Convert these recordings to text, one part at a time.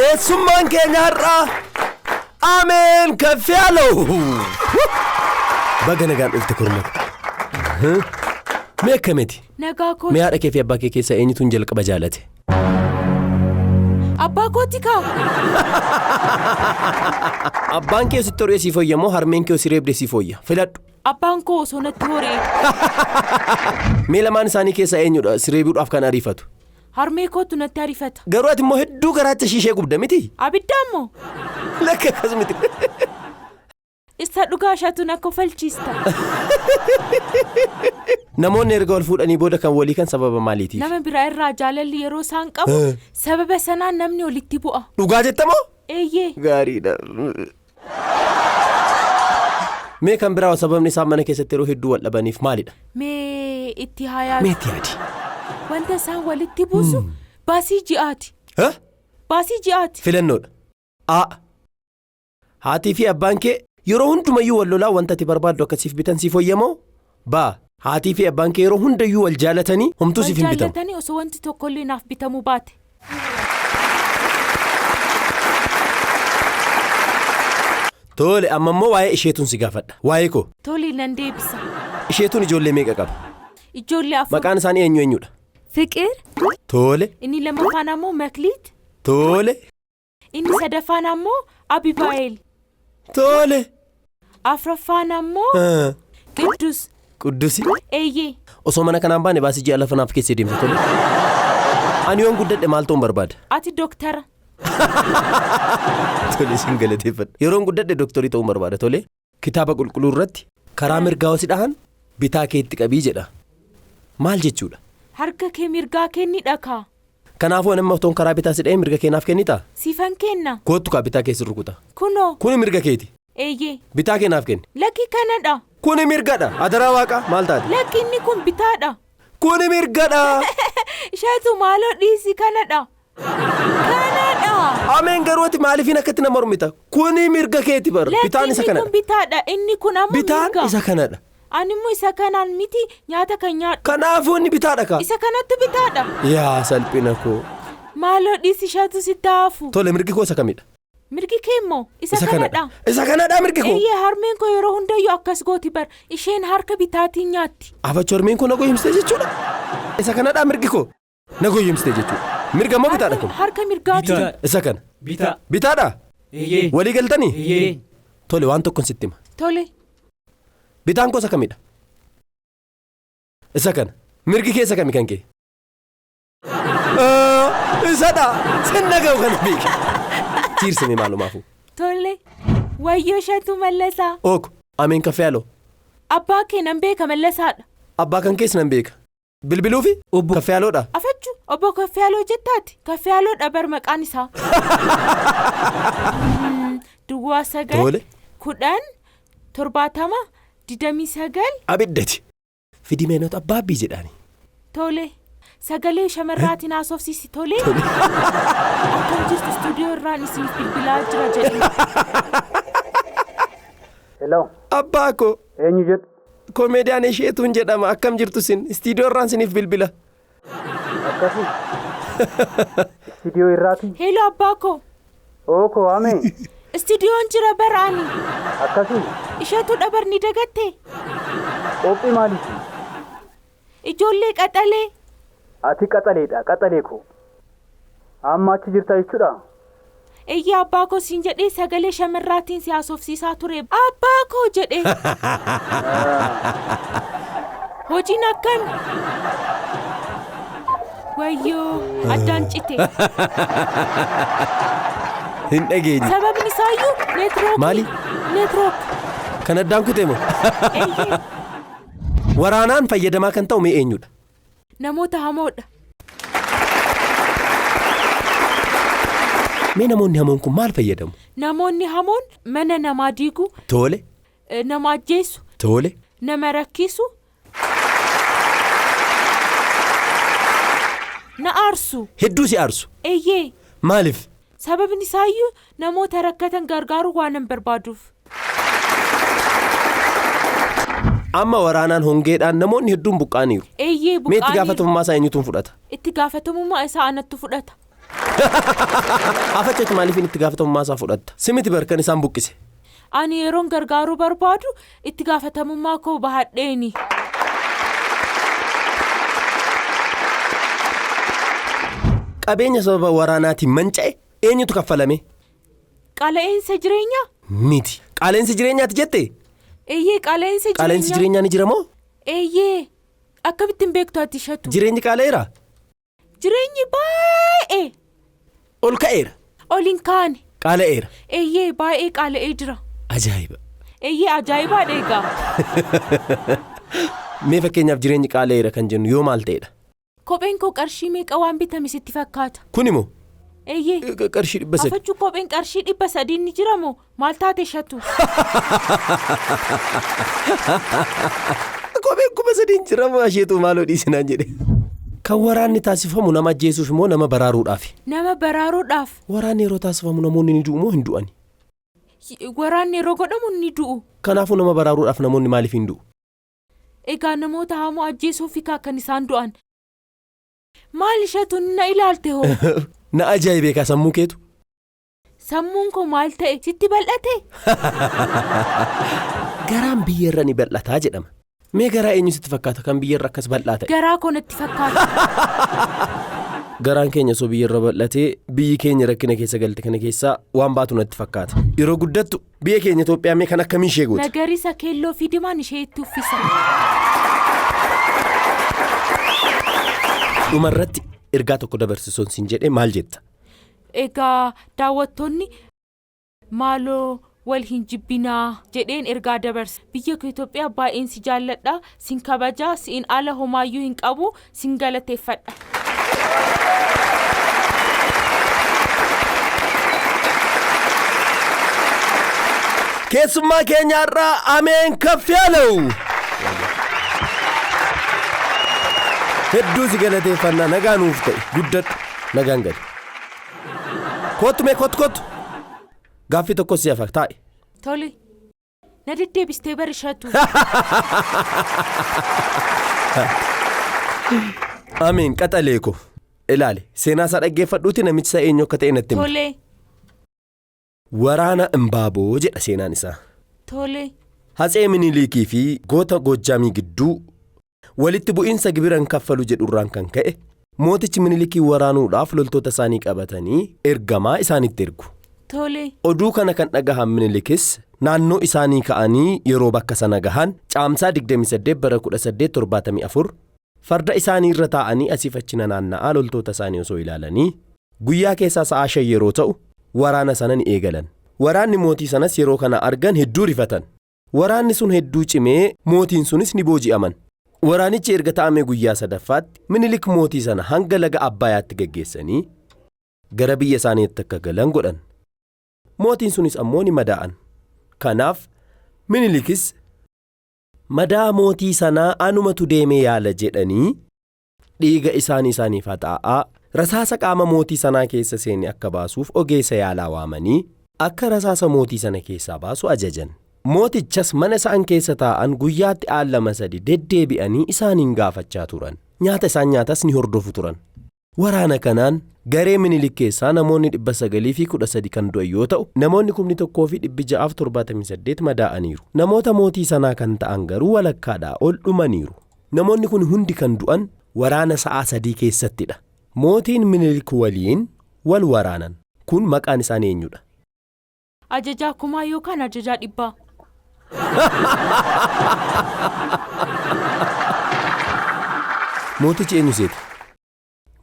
Keessummaan keenya har'aa Ameen Kaffiyaaloo. Baga nagaan dhufte korma. Mee akkamiti? Nagaa koo. Mee haadha kee fi abbaa kee keessaa eenyutu hin jalqaba jaalate? Abbaa kooti kaa. Abbaan kee sitti horee siif fooyya moo harmeen kee si reebde siif fooyya? Filadhu. Abbaan koo osoo natti horee. Mee lamaan isaanii keessaa eenyudha si reebuudhaaf kan ariifatu? Harmee kootu natti ariifata. Garuu ati immoo hedduu garaacha ishee gubda miti? Abidda ammoo. Lakka akkas miti. Isa dhugaa ishaatu na kofalchiista. Namoonni erga wal fuudhanii booda kan walii kan sababa maaliitiif? Nama biraa irraa jaalalli yeroo isaan qabu sababa sanaan namni walitti bu'a. Dhugaa jettamoo? Eeyyee. Gaariidha. Mee kan biraa sababni isaan mana keessatti yeroo hedduu wal dhabaniif maalidha? Mee itti haa yaadu. Mee itti yaadi. Wanta isaan walitti buusu baasii ji'aati. Ha? Baasii ji'aati. Filannoodha. A. Haatii fi abbaan kee yeroo hundumayyuu wal lolaa wanta ati barbaaddu akka siif bitan siif hoyyamoo? B. Haatii fi abbaan kee yeroo hundayyuu wal jaalatanii homtuu Wal siif hin bitamu. jaallatanii osoo wanti tokkollee naaf bitamuu baate. Tole amma immoo waa'ee isheetuun si gaafadha. Waa'ee koo. Tole nan deebisa. Isheetuun ijoollee meeqa qaba? Ijoollee afur. Maqaan isaanii eenyu eenyudha? Fiqir. Tole. Inni lammaffaan ammoo Makliit. Tole. Inni sadaffaan ammoo Abibaayil. Tole. Afraffaan ammoo Qiddus. Quddusi. Eeyyee. Osoo mana kanaan baane baasii ji'a lafa naaf keessee deemte tole. Ani yoon guddadhe maal ta'uun barbaada? Ati dooktara. Tole isin galateeffadha. Yeroon guddadhe dooktorii ta'uun barbaada tole. Kitaaba qulqulluu irratti karaa mirgaa si dhahan bitaa keetti qabii jedha. Maal jechuudha? Harka kee mirgaa kenni dhakaa. Kanaafuu ani amma otoon karaa bitaa si dhahee mirga kee naaf kennitaa? Siifan kenna. Kottu kaa bitaa kee si rukuta. Kunoo. Kuni mirga keeti. Eeyyee. Bitaa kee naaf kenni. Lakki kanadha. Kuni mirgadha. Adaraa waaqa maal taate? Lakki inni kun bitaadha. Kuni mirgadha. Isheetu maaloo dhiisi kanadha. Kanadha. Ameen garuu ati maaliifin akkatti nama mormita? Kuni mirga keeti bara. Lakki Bitaan isa inni kun kanadha. bitaadha. Inni kun ammoo Bitaan mirga. isa kanadha. Ani immoo isa kanaan miti nyaata kan nyaadhu. Kanaafuu inni bitaadha kaa. Isa kanattu bitaadha. Yaa salphina koo. Maaloo dhiisi isheetu sitti hafu. Tole mirgi koo isa kamidha? Mirgi kee immoo isa kanadha. Isa kanadha mirgi koo. Eeyyee harmeen koo yeroo hundayyuu akkas gooti bar. Isheen harka bitaatiin nyaatti. Afachu harmeen koo na goyyomsite jechuudha. Isa kanadha mirgi koo. Na goyyomsite jechuudha. Mirga immoo bitaadha kun. Harka mirgaatiin. Bitaa. Isa kana. Bitaa. Bitaadha? Eeyyee. Walii galtanii? Eeyyee. Tole waan tokkon sitti hima. Tole. Bitaan koo isa kamidha? Isa kana. Mirgi kee isa kami kan kee? Isadha. Sin dhaga'u kana beeki. Tiirsime maalumaafuu. Tole. Wayyoo isheetu Mallasaa. Ooko. Ameen kaffee aloo. Abbaa kee nan beeka Mallasaadha. Abbaa kan kees nan beeka. Bilbiluufi? Obbo. Kaffee aloodha. Afachu obbo Kaffiyaaloo jettaati. Kaffiyaaloo bar maqaan isaa. Duwwaa 9 Tole. 10 70 29. Abiddati. Fidi meenota abbaa abbii jedhaani. Tole. Sagalee shamarraatiin haasofsiisi tole. Akkam jirtu istuudiyoo irraan isiniif bilbilaa jira jedhe. Hello. Abbaa koo. Eenyu jedhu? Komeediyaan isheetuun jedhama. Akkam jirtu isin? Istiidiyoo irraan isiniif bilbila. Akkasii. Istiidiyoo irraati. Hello abbaa koo. Ookoo amee. Istiidiyoon jira bara ani. Akkasii. Isheetu dhabar ni dagatte. Qophii maaliiti? Ijoollee qaxalee. Ati qaxaleedha qaxalee koo. Amma achi jirta jechuudha. Eeyyee abbaa koo siin jedhee sagalee shamarraatiin si haasofsiisaa ture. Abbaa koo jedhee. Hojiin akkami? Wayyoo addaan cite. Hin dhageenye. Sababni isaayyuu neetwoorkii. Maali? Neetwoork. Kan addaan kute moo? Eeyyee Waraanaan fayyadamaa kan ta'u mee eenyudha? namoota hamoodha. Mee namoonni hamoon kun maal fayyadamu? Namoonni hamoon mana namaa diigu, Tole. nama ajjeesu, Tole. nama rakkisu, na aarsu. Hedduu si aarsu. Eeyyee Maaliif? sababni isaayyuu namoota rakkatan gargaaruu waan hin barbaaduuf. Amma waraanaan hongeedhaan namoonni hedduun buqqa'aniiru. Eeyyee Mee itti buqqa'aniiru. gaafatamummaa isaa eenyutu fudhata? Itti gaafatamummaa isaa anattu fudhata. Afachatti maaliif itti gaafatamummaa isaa fudhatta? Simiti barkan isaan buqqise. Ani yeroon gargaaruu barbaadu itti gaafatamummaa koo bahadheeni. Qabeenya sababa waraanaatiin manca'e eenyutu kaffalame? Qaala'insa jireenyaa? Miti. Qaala'insi jireenyaati jette? Eeyyee qaala'insa jireenyaa. Qaala'insi jireenyaa ni jira moo? Eeyyee. Akkamittiin beektu ati ishatu? Jireenyi qaala'eera? Jireenyi baay'ee. Ol ka'eera? Ol hin kaane. Qaala'eera? Eeyyee baay'ee qaala'ee jira. Ajaa'iba! Eeyyee ajaa'ibaadha egaa. Mee fakkeenyaaf jireenyi qaala'eera kan jennu yoo maal ta'edha? Kopheen koo qarshii meeqa waan bitame sitti fakkaata? Kun immoo? Eeyyee. Qarshii 300. Afachuu kopheen qarshii 300 ni jira moo maal taate ishatu? Kopheen 3000 jira moo asheetu maaloo dhiisinaan jedhe. Kan waraanni taasifamu nama ajjeesuuf immoo nama baraaruudhaaf? Nama baraaruudhaaf. Waraanni yeroo taasifamu namoonni ni du'u moo hin du'ani? Waraanni yeroo godhamu ni du'u. Kanaafuu nama baraaruudhaaf namoonni maaliif hin du'u? Egaa namoota hamoo ajjeesuuf kan isaan du'an. Maal ishatu na ilaalte hoo? Na ajaa'ibee kaa sammuu keetu? Sammuun koo maal ta'e sitti bal'ate? Garaan biyyarra ni bal'ataa jedhama. Mee garaa eenyu sitti fakkaata kan biyyarra akkas bal'aa ta'e? Garaa koo natti fakkaata. Garaan keenya osoo biyyarra bal'atee biyyi keenya rakkina keessa galte kana keessaa waan baatu natti fakkaata. Yeroo guddattu biyya keenya Itoophiyaa mee kan akkamiin ishee goota? Magariisa keelloo fi diimaan ishee itti uffisa. Dhumarratti ergaa tokko dabarsisuun siin jedhee maal jetta? Egaa daawwattoonni maaloo wal hin jibbinaa jedheen ergaa dabarsa. Biyya koo Itoophiyaa baay'een si jaalladha, sin kabajaa, siin ala homaayyuu hin qabu, sin galateeffadha. Keessummaa keenyaarraa Ameen Kaffiyaala'u. Hedduu si galateeffannaa nagaa nuuf ta'e guddadhu nagaan gadi. Kottu mee kottu kottu. Gaaffii tokko si hafa taa'e. Tole. Na deddeebistee barishatu. Ameen qaxalee ko. Ilaali seenaa isaa dhaggeeffadhuuti namichi isaa eenyu akka ta'e natti hima. Tole. Waraana Imbaaboo jedha seenaan isaa. Tole. Hatsee Minilikii fi goota Goojjaamii gidduu walitti bu'iinsa gibiran kaffalu jedhurraan kan ka'e mootichi Minilikii waraanuudhaaf loltoota isaanii qabatanii ergamaa isaanitti ergu. Tole. Oduu kana kan dhagahan Minilikis naannoo isaanii ka'anii yeroo bakka sana gahan caamsaa 28 bara 1874 farda isaanii irra taa'anii asiif achi naanna'aa loltoota isaanii osoo ilaalanii guyyaa keessaa sa'a 5 yeroo ta'u waraana sana ni eegalan. Waraanni mootii sanas yeroo kana argan hedduu rifatan. Waraanni sun hedduu cimee mootiin sunis ni booji'aman. Waraanichi erga ta'amee guyyaa sadaffaatti Minilik mootii sana hanga laga Abbayaatti geggeessanii gara biyya isaaniitti akka galan godhan. Mootiin sunis ammoo ni madaa'an. Kanaaf Minilikis madaa mootii sanaa anumatu deemee yaala jedhanii dhiiga isaanii isaaniif haxaa'aa rasaasa qaama mootii sanaa keessa seene akka baasuuf ogeessa yaalaa waamanii akka rasaasa mootii sana keessaa baasu ajajan. Mootichas mana isaan keessa taa'an guyyaatti al 2 3 deddeebi'anii isaaniin gaafachaa turan. Nyaata isaan nyaatas ni hordofu turan. Waraana kanaan garee Minilik keessaa namoonni 913 kan du'an yoo ta'u namoonni 1678 madaa'aniiru. Namoota mootii sanaa kan ta'an garuu walakkaadhaa ol dhumaniiru. Namoonni kun hundi kan du'an waraana sa'a 3 keessattidha. Mootiin Minilik waliin wal waraanan. Kun maqaan isaanii eenyudha? Ajajaa kumaa yookaan ajajaa dhibbaa? Mootichi eenyu seeti?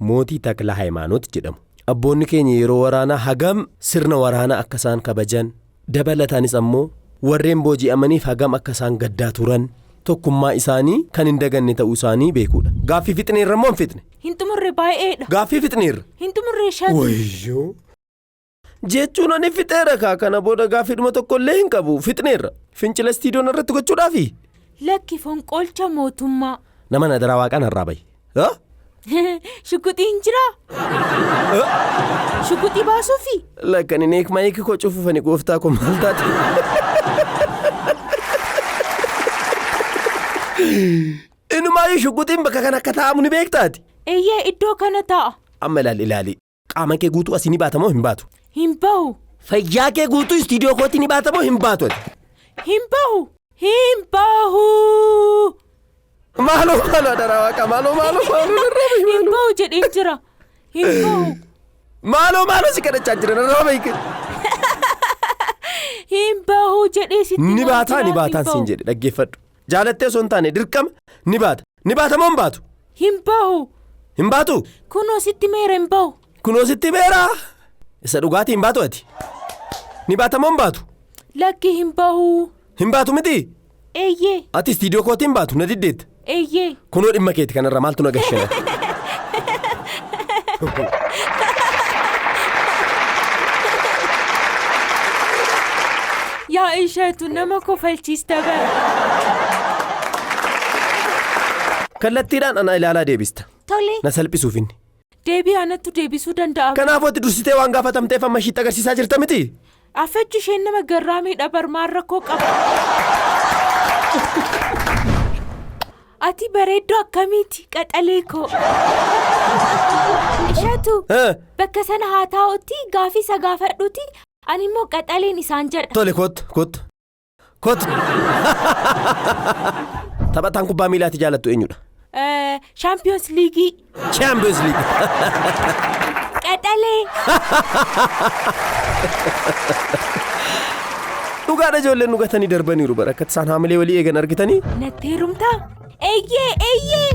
Mootii Takla Hayimaanoot jedhamu. Abboonni keenya yeroo waraanaa hagam sirna waraanaa akka isaan kabajan dabalataanis ammoo warreen booji'amaniif hagam akka isaan gaddaa turan tokkummaa isaanii kan hin daganne ta'uu isaanii beekuudha. Gaaffii fixneerra moo hin fixne? Hin xumurre baay'eedha. Gaaffii fixneerra. Hin xumurre shatu. Wayyoo. Jechuun ani fixeera kaa kana booda gaaffiidhuma tokkollee hin qabu fixneerra. Fincila istiidiyoon irratti gochuudhaafi? Lakki fonqolcha mootummaa. Nama na daraa waaqaan har'aa bahi. Shukuxii hin jiraa? Shukuxii baasuufi? Lakkan inni maayikii koo cufufani gooftaa koo maal taate? Inumaayyuu shukuxiin bakka kana akka taa'amu ni beektaati. Eeyyee iddoo kana taa'a. Amma ilaali ilaali. Qaama kee guutuu asii ni baata moo hin baatu? Hin bahu. Fayyaa kee guutuu istiidiyoo kootii ni baata moo hin baatu ati? Hin bahu. Hin bahu. Maaloo maaloo adaraa waaqa maaloo maaloo maaloo narraa bahi Hin maaloo. bahu jedheen jira. Hin bahu. Maaloo maaloo si kadhachaa jira narraa bahi. Hin bahu jedhee sitti Ni himaa baataa jira, ni baataan hin siin bahu. jedhe dhaggeeffadhu. Jaalattee osoo hin taane dirqama ni baata. Ni baata moo hin baatu? Hin bahu. Hin baatu? Kunoo sitti meera hin bahu. Kunoo sitti beeraa? Isa dhugaatii hin baatu ati? Ni baata moo hin baatu? Lakki hin bahu. Hin baatu miti? Eeyyee. Ati istiidiyoo kootii hin baatu na diddeetta. Eeyyee. Kunoo dhimma keeti kanarra maaltu na gashana? Yaa isheetu nama kofalchiista bara. Kallattiidhaan ana ilaalaa deebista. Tole. Na salphisuuf inni. Deebii anattu deebisuu danda'a. Kanaafuu ati dursitee waan gaafatamteef amma ishiitti agarsiisaa jirta miti? Affechu isheen nama garraamiidha barmaan rakkoo qaba. Ati bareedduu akkamiiti qaxalee koo. Isheetu bakka sana haa taa'utti gaafii isa gaafadhuuti ani immoo qaxaleen isaan jedha. Tole kottu kottu kottu. Taphataan kubbaa miilaati jaalattu eenyudha? Champions League. Champions League. Qaxalee. Dhugaadha ijoolleen dhugatanii darbaniiru bara akka isaan haamilee walii eegan argitanii. Natti heerumtaa? Eeyyee eeyyee.